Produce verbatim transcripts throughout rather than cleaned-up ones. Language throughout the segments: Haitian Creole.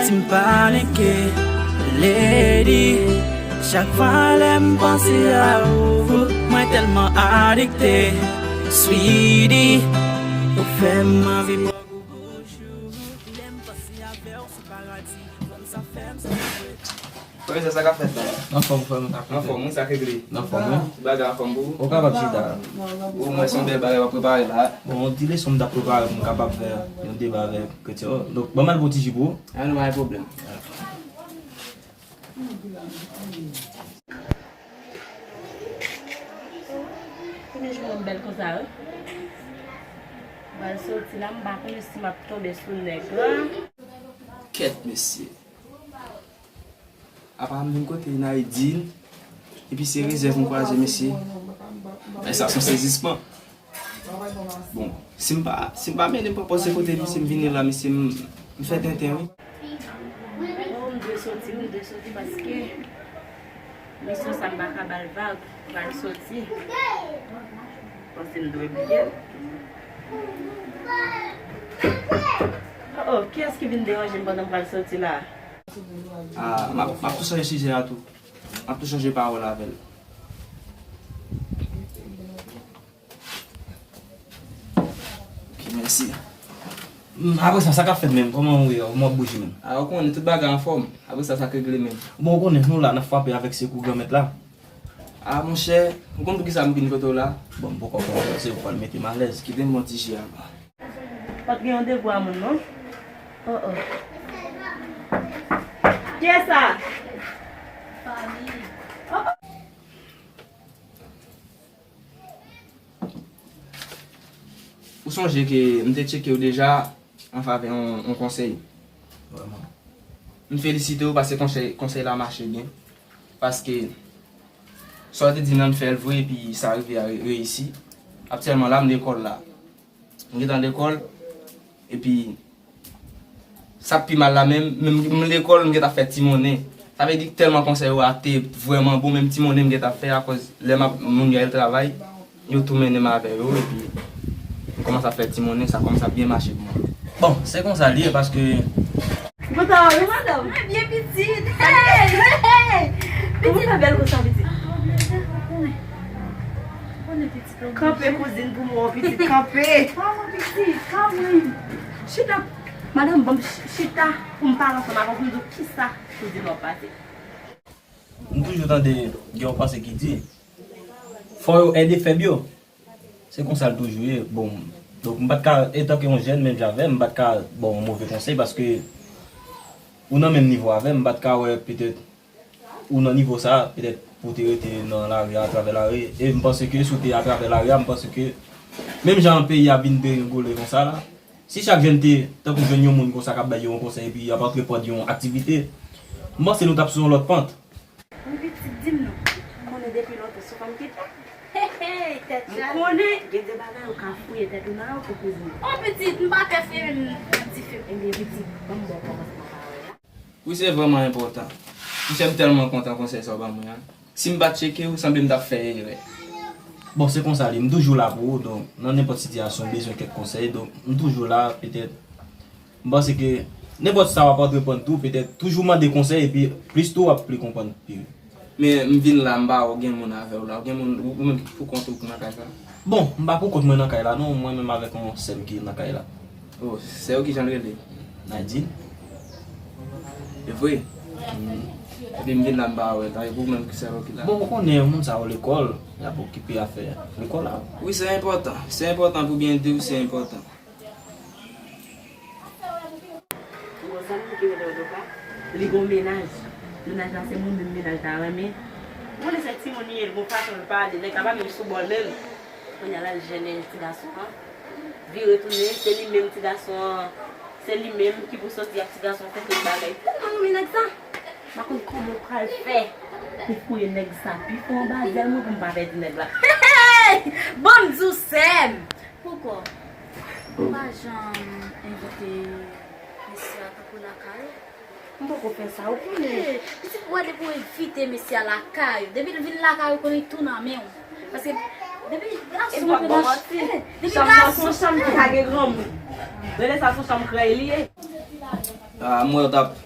Si m pa leke, lady, chak fwa lè m panse a ou, mwen tèlman adikte, sweetie, ou fè m anvi bò gou bouch ou. Lè m panse avè w sou paradi, fanm sa fè m sa. Frè, sa, sa k ap fèt la? Anfòm, frè m. Anfòm, wi, sa k regle? Anfòm, wi. Ti bagay anfòm pou ou? Ou kapab chita. Ou mwen se yon bèl bagay w ap prepare la. Bon, yon ti leson m t ap prepare pou m kapab fè yon deba avèk kretyen yo. Donk, ban m al pran ti ji pou ou. A, nou pa gen pwoblèm. Premye jou mwen bèl konsa, wi. Mwen soti la, m pa konnen si m ap tonbe sou nèg la. Kèt, mesye. Apa m vin kote Naidin, epi se rezèv m kwaze, mesye. Men sa se yon sezisman. Bon, si m pa, si m pa mennen m pa pase kote misye, m vini la, mesye, m, m fè tenten, wi. Oh, m dwe soti, wi, m dwe soti paske misyon sa m pa ka ba l vag, m pral soti. Panse m dwe bliye l. Oh, oh, kiyès ki vin deranje m pandan m pral soti la? Ah, m ap, m ap tou chanje sijè a tou. M ap tou chanje pawòl avè l. Ok, mèsi. Hmm, apre sa, sa k ap fèt menm? Kòman ou ye? Kòman w ap bouje menm? Ah, ou konnen tout bagay anfòm. Apre sa, sa k regle menm? Bon, ou konnen nou la, n ap frape avèk sekou Granmèt la. Ah, monchè, ou konn poukisa m vin kote w la? Bon, m poko konn, se ou k pral mete m alèz. Kite m pran ti ji a. Pa t gen randevou a moun, non? Oh, oh. Kiyès sa? Fanmi. Oh, oh. Ou sonje ke m te tcheke w deja an favè yon, yon konsèy. Vrèman. M felisite w paske konsèy, konsèy la mache byen. Paske sa w te di m nan, m fè l vre, epi sa rive a re-, reyisi. Aktyèlman la, m lekòl la. M gentan lekòl, epi sa k pi mal la menm, menm m lekòl, m gentan fè ti monnen. Sa vle di tèlman konsèy yo a te vrèman bon, menm ti monnen m gentan fè, akoz lè m ap, moun yo al travay, yo tou mennen m avè yo, epi m kòmanse ap fè ti monnen, sa kòmanse ap byen mache pou mwen. Bon, se konsa l ye, paske Ou kontan wè wi, madanm? Mwen byen pitit. Hey, hey, hey. Pitit. Kòman w fè bèl konsa, pitit? Ah, w byen fè, w konnen. W konnen pitit, w byen fè. Kanpe, kouzin, pou mwen, pitit, kanpe. Kòman, pitit? Kanpe. Chita. Madanm, ban m ch-, chita pou m pale ansanm avè w, pou m di w kisa kouzin w ap pase. M toujou tande gen yon panse ki di, fò yo ede fèb yo. Se konsa l toujou ye. Bon, donk, m pa t ka, etanke yon jèn menm jan avè m, m pa t ka ba w yon move konsèy, paske ou nan menm nivo avè m, m pa t ka wè petèt ou nan nivo sa, petèt pou w te rete nan lari a, atravè lari. E m panse ke si w te atravè lari a, m panse ke menm jan peyi a vin degrengole konsa la, si chak jèn te tankou jwenn yon moun konsa k ap bay yo yon konsèy epi y ap antreprann yon aktivite, m panse nou t ap sou yon lòt pant. Wi, pitit, di m non. Konnen depi lontan se fanm ki pè. Hey, hey, tèt chaje. M konnen gen de bagay ou ka fouye tèt ou nan yo pou kouzin. Oh, pitit, m pa pè fouye menm nan dife. Ebyen, pitit, ban m ba w kòmansman pawòl la. Wi, se vrèman enpòtan. Monchè, m tèlman kontan konsèy sa w ban mwen an. Si m pa t tcheke w, sanble m t ap fè erè. Bon, se konsa l ye. M toujou la pou ou, donk, nan nenpòt sitiyasyon, w bezwen kèk konsèy, donk, m toujou la, petèt, m panse ke nenpòt sa w ap antreprann tou, petèt, toujou mande konsèy, epi plis tou, w ap pli konprann pi. Men, m vin la, m pa wè w gen moun avè w la, w gen moun, ou, ou menm ki pou kont ou nan kay sa? Bon, m pa pou kont mwen nan kay la, non, mwen menm avèk yon sè m ki nan kay la. Oh, sè w kijan l rele? Nadine. E vre? Epi m vin la m pa wè l, tankou ou menm ki sèl ou ki la. Bon, ou konnen moun sa yo lekòl, y ap okipe afè lekòl la. Wi, se enpòtan. Se enpòtan pou byen di w, se enpòtan. Ou wè zanmi m ki rele w Doka? Li gon mennaj. Mennaj la se moun menm mennaj la renmen. Ou konnen se timoun li ye, li gon fason l pale, nèg la pa menm sou bò l menm. Kounye a l al jennen ti gason an. Vire tounen, se li menm ti gason an, se li menm ki pou soti ak ti gason an fè tout bagay. Tèlman renmen nèg sa. M pa konn kòman w pral fè pou fouye nèg sa pi fon anba zèl mwen pou m pa pèdi nèg la. Hey! Ban m di w sè m. Poukò ou pa janm envite mesye a tankou lakay ou? M poko fè sa, ou konnen. Hey, pitit, ou wè depi w envite mesye a lakay ou, depi l vin lakay ou, konnen tou nan men w. Paske depi gason rantre nan ch-, eh, depi gason, chanm nan se yon chanm ki pa gen granmoun. Rele sa se yon chanm krèy li ye. Ah, m wè w t ap,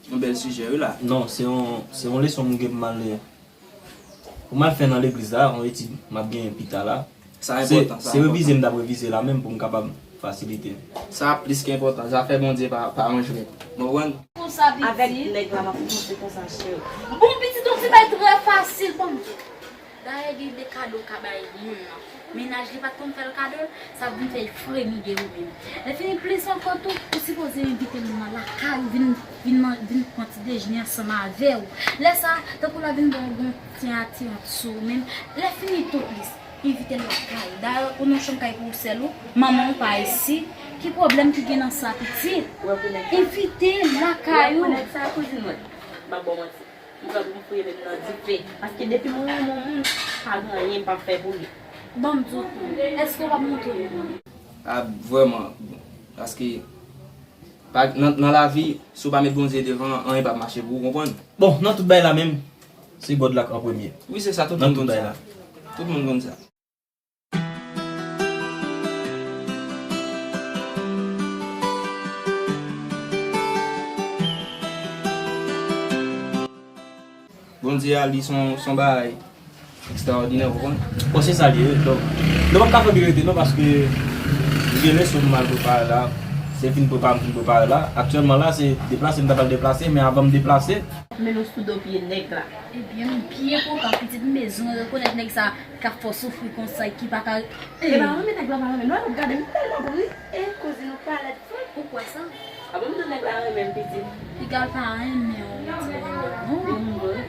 Yon bèl sijè wi la. Non, se yon, se yon leson m gen pou m al, pou m al fè nan legliz la, yon etid m ap genyen pita la. Sa enpòtan, sa enpòtan. Se revize m t ap revize la menm pou m kapab fasilite. Sa plis ke enpòtan, zafè Bondye pa, pa yon jwèt. Ou konprann? Konsa, pitit. Avèk nèg la m ap panse konsa, cheri. Bon, pitit, yon ti bagay trè fasil pou m. Dayè, gen de kado w ka bay moun nan. Mennaj li pa t konn fè l kado, sa vin fè l fremi de ou menm. Lè fini plis ankò tou, ou sipoze envite moun nan lakay ou vin, vin, man- vin pran ti dejene ansanm avè w. Lè sa, tankou l ap vin ba w yon ti atirans sou ou menm. Lè fini tou plis, envite l lakay. Dayè, ou nan chanm kay pou ou sèl ou, manman w pa isit. Ki pwoblèm ki gen nan sa, pitit? Envite l lakay ou. Ou wè pou nèg sa, kouzin mwen? M pa ba w manti. M pran pou m fouye men m nan dife. Paske depi mwen renmen yon moun, pa gen anyen m p ap fè pou li. Ban m di w tou, èske w p ap montre l? A, vrèman, bon, paske pa, nan, nan lavi, si w pa met Bondye devan, anyen p ap mache pou ou, konprann? Bon, nan tout bagay la menm, se God la k an premye. Wi, se sa, tout moun konn sa. Tout moun konn sa. Bondye a, li se yon, se yon bagay ekstraòdinè, ou konprann? Bon, se sa l ye, wi. Donk, nou p ap ka fè byen rete, non, paske m gen leson pou m al prepare la. Se fin prepare m fin prepare la. Aktyèlman la, se deplase m ta pral deplase, men avan m deplase. Men nou sou do pye nèg la. Ebyen, m byen kontan, pitit, m bezwen rekonèt nèg sa k ap fè w soufri konsa, ki pa ka. E pa renmen nèg la, pa renmen. Non, ap gade m tèlman bri. E kouzin ou pa lèd. Ou kwè sa? A bon, m di w nèg la renmen m, pitit. Piga l pa renmen w, pitit. Bon. Bon, bon.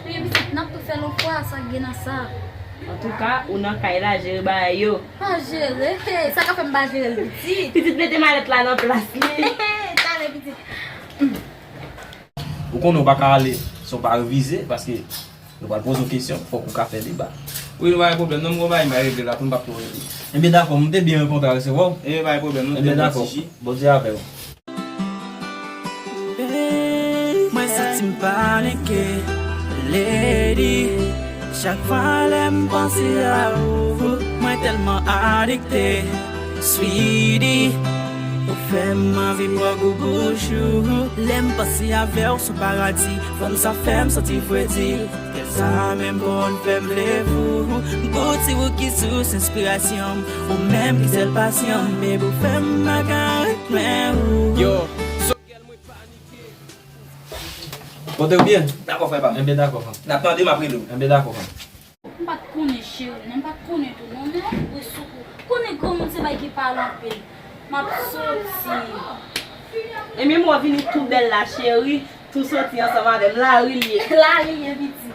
Ebyen, pitit, n ap tou fè l yon fwa, sa k gen nan sa. Antouka, ou nan kay la, jere bagay yo. Pa jere? Sa k ap fè m pa jere l, pitit? Pitit, mete malèt la nan plas li. Talè, pitit. Ou konnen w pa ka ale san w pa revize, paske nou pral poze w kesyon, fòk ou ka fè deba. Wi, nou pa gen pwoblèm. Non, m gon bagay m bay regle la, pou m p ap twò rete. Enben, dakò, m te byen kontan resevwa w. Enben, pa gen pwoblèm, nou te bon ti ji. Bondye avè w. Mwen santi m panike, lady. Chak fwa lè m panse a ou, mwen tèlman adikte. Sweetie, ou fè m anvi pran gou bouch ou. Lè m panse avè w sou paradi, fanm sa fè m santi fredi. Kè sa menm konn fè m vle fou. Bouti ou ki sous enspirasyon m, ou menm ki sèl pasyon m, baby, ou fè m makarèt men ou. Yo, so gèl mwen panike. Kote w byen? Dakò, frè pa m. Enben, dakò, fanm. N ap tande, m ap rele w. Enben, dakò, fanm. M pa t konnen, cheri, non, m pa t konnen tou, non, men, wi, soukou. Konnen granmoun se bagay ki pale anpil. M ap soti. Ebyen, mwen vini tou bèl la, cheri. Tou soti ansanm avè m. Lari l ye. Lari l ye, pitit.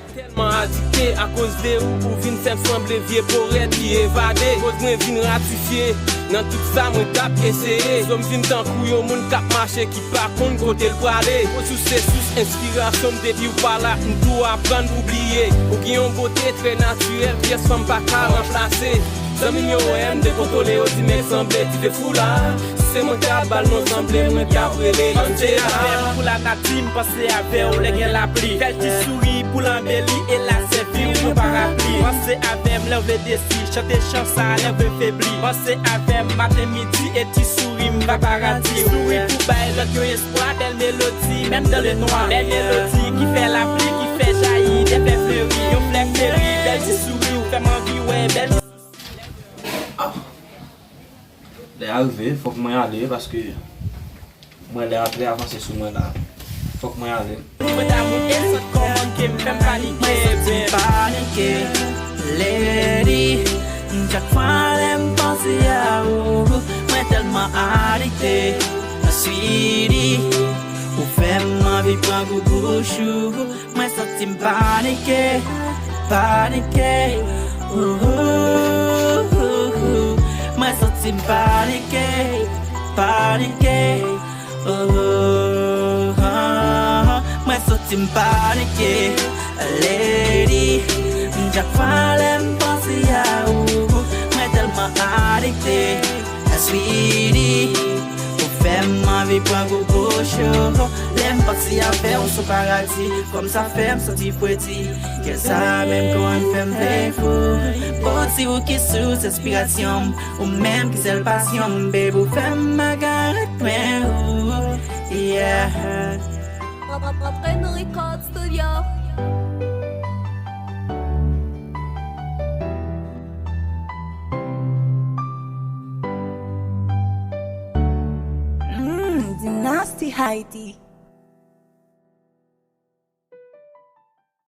Tèlman adikte akoz de ou, ou vin fè m sanble vye porèt ki evade. Koz mwen vin ratifye nan tout sa mwen t ap eseye. Zo m vin tankou yon moun k ap mache ki pa konn kote l prale. Koz ou se sous enspirasyon m, depi w pa la, m tou aprann pou bliye. Ou gen yon bote trè natirèl, pyès fanm pa ka ranplase. Zanmi m yo wè m dekontwole, yo di m sanble ti fè fou la. Si se mwen k ap ba l non, sanble mwen k ap rele Angela. Avè m pou lanati, m panse avè w lè gen lapli. Fè l ti souri pou l anbeli e l a sèvi w yon parapli. Panse avè m lè w vle desi, chante chan sa lè w vle febli. Panse avè m maten, midi e ti souri m va paradi w. Souri pou bay lòt yo espwa, bèl melodi, menm dan le nwa. Bèl melodi ki fè lapli, ki fè jayi, de fè fleri. Yon flè fleri, bèl ti souri, ou fè m anvi wè bèl ti Ah. Lè a rive, fòk mwen ale, paske mwen lè a trè avanse sou mwen la. Fòk mwen ale. Mwen damou e sant kòmanke m fè m panike, panike, lady. Chak fwa lè m panse a ou, mwen tèlman adikte, sweetie. Ou fè m anvi pran gou bouch ou. Mwen santi m panike, panike. Ooh, ooh, ooh. Mwen santi m panike, panike. Ooh, ooh, ooh. Mwen santi m panike, lady. Chak fwa lè m panse a ou, mwen tèlman adikte, sweetie. Ou fè m anvi pran gou bouch ou. Lè m pati avè w sou paradi, kòm sa fè m santi fredi. Kè sa menm konn fè m vle fou. Bouti ou ki sous enspirasyon m, ou menm ki sèl pasyon m, baby, ou fè m makarèt men ou. Yeah. Antre nan Record Studio. Mm, Dynasty Haiti.